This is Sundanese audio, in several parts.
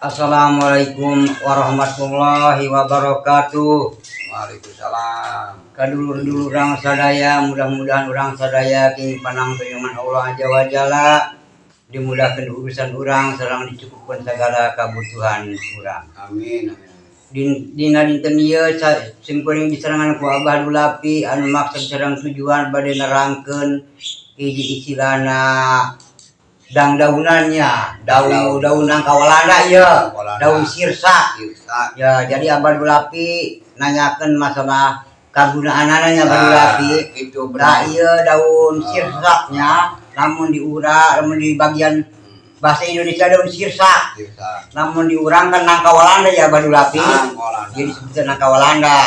Assalamualaikum warahmatullahi wabarakatuh. Waalaikumsalam. Kadulur-dulur urang sadaya, mudah-mudahan urang sadaya kini panang perlindungan Allah Azza wa Jalla, dimudahkan urusan urang sareng dicukupkan segala kebutuhan urang. Amin. Amin. Dina dinten ieu simkuring disarengan ku Abah Dulapi anu maksud sareng tujuan bade nerangkeun hiji istilahna dangdaunannya, daun daun nangka walanda ieu, Walanda. Daun sirsak. Sirsak. Ya, jadi Abah Dulapi nanyakeun masalah kagunaanana, Abah Dulapi. Itu Nah, benar. Iya, daun sirsaknya, lamun diura, lamun di bagian bahasa Indonesia daun sirsak. Sirsak. Lamun diurang kan nangka walanda ya, Abah Dulapi. Nangka walanda. Jadi sebutnya nangka walanda.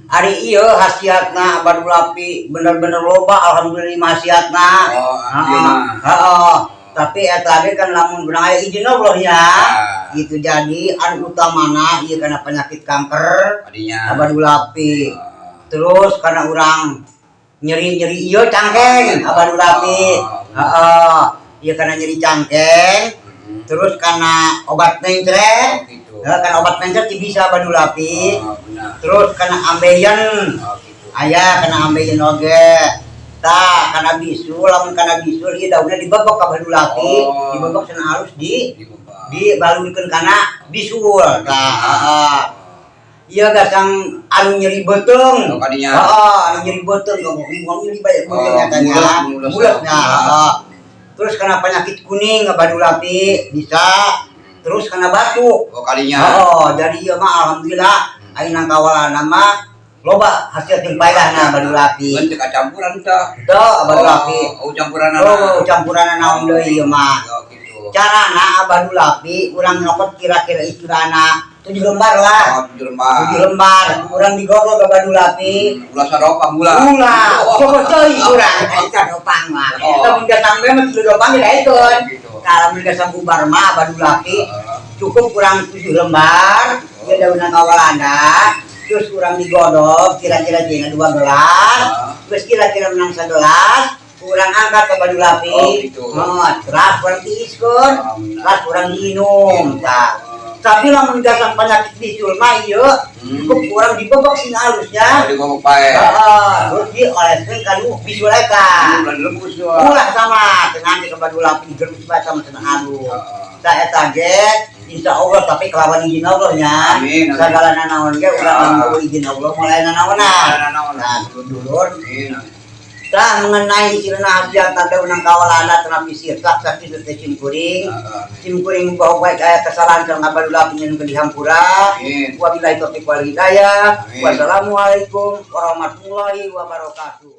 Ari ieu khasiatna, Abah Dulapi, bener-bener loba, alhamdulillah khasiatna. Oh, iya mah. Heeh. Tapi eta ge kan lamun urang aya izin Allah ya. Ah. Gitu, jadi anu utamana ieu kana penyakit kanker, Tadinya. Abah Dulapi. Ah. Terus karena urang nyeri-nyeri ieu cangkeng, Abah Dulapi. Oh. Heeh. Ieu karena nyeri cangkeng, terus karena obat mencret. Oh, gitu. Ya, karena obat mencret sih bisa, Abah Dulapi. Oh, benar. Terus karena ambeien. Oh, gitu. Aya kana ambeien oge. Tah, kana bisul, lamun kana bisul ieu daunnya dibebek, Abah Dulapi, Oh. dibebek cenah halus di Dibebek. Dibalurkeun kana bisul. Tah, heeh. Ieu gasang anu nyeri beuteung. Oh, kadinya. Heeh, anu nyeri beuteung, ngomong nyeri banyak beuteung Oh, eta nya. mules, mules. Mulesnya, heeh. Terus kana penyakit kuning, Abah Dulapi, bisa. Terus kana batuk. Oh, kadinya. Oh, jadi ieu mah alhamdulillah aya nangka walanda mah loba hasil jeung paedahna, Abah Dulapi. Kan teu campuran tah. Teu, Abah Dulapi. Oh, campuran. Oh, campuran naon deui ieu mah. Oh, gitu. Carana, Abah Dulapi, urang nyokot kira-kira istilahna 7 lembar lah. Oh, 7 lembar. 7 lembar urang digodog, Abah Dulapi. Ulah saropang ulah. Ulah, Oh. coba teuing urang eta dopang mah. Oh. Lamun gasang we mah 3 dopang ge daekeun. Gitu. Kalau mun gasang bubar mah, Abah Dulapi, Heeh. cukup kurang 7 lembar ya daun nangka walanda, terus kurang digodok kira-kira jeung 2 gelas. Ah. Terus kira-kira menang segelas kurang angkat ke Abah Dulapi. Oh, gitu. Oh, terus kurang tiiskeun, Oh, benar. terus kurang diinum. Tah, tapi lamun gasang penyakit bisul mah ieu cukup kurang dibebek sing halusnya. Oh, digobok bae. Heeh, terus dioleskeun ka nu bisul eta. Ulah direbus wah. Ulah, sama dengan di Abah Dulapi digerus bae sama cenah halus. Heeh. Tah, eta ge insya Allah, tapi kelawan izin Allah nya. Amin, amin. Segala nanaon ge urang Ah. lamun izin Allah mulai nanaonan. Nanaonan. Nah, dulur. Amin. Amin. Tah, mengenai istilahna khasiat daun nangka walanda tetapi sirsak sakitu teh simkuring. Heeh. Simkuring bahwa baik aya kesalahan sareng Abah Dulapi nyuhunkeun dihampura. Amin. Wabillahi taufiq wal hidayah. Amin. Wassalamualaikum warahmatullahi wabarakatuh.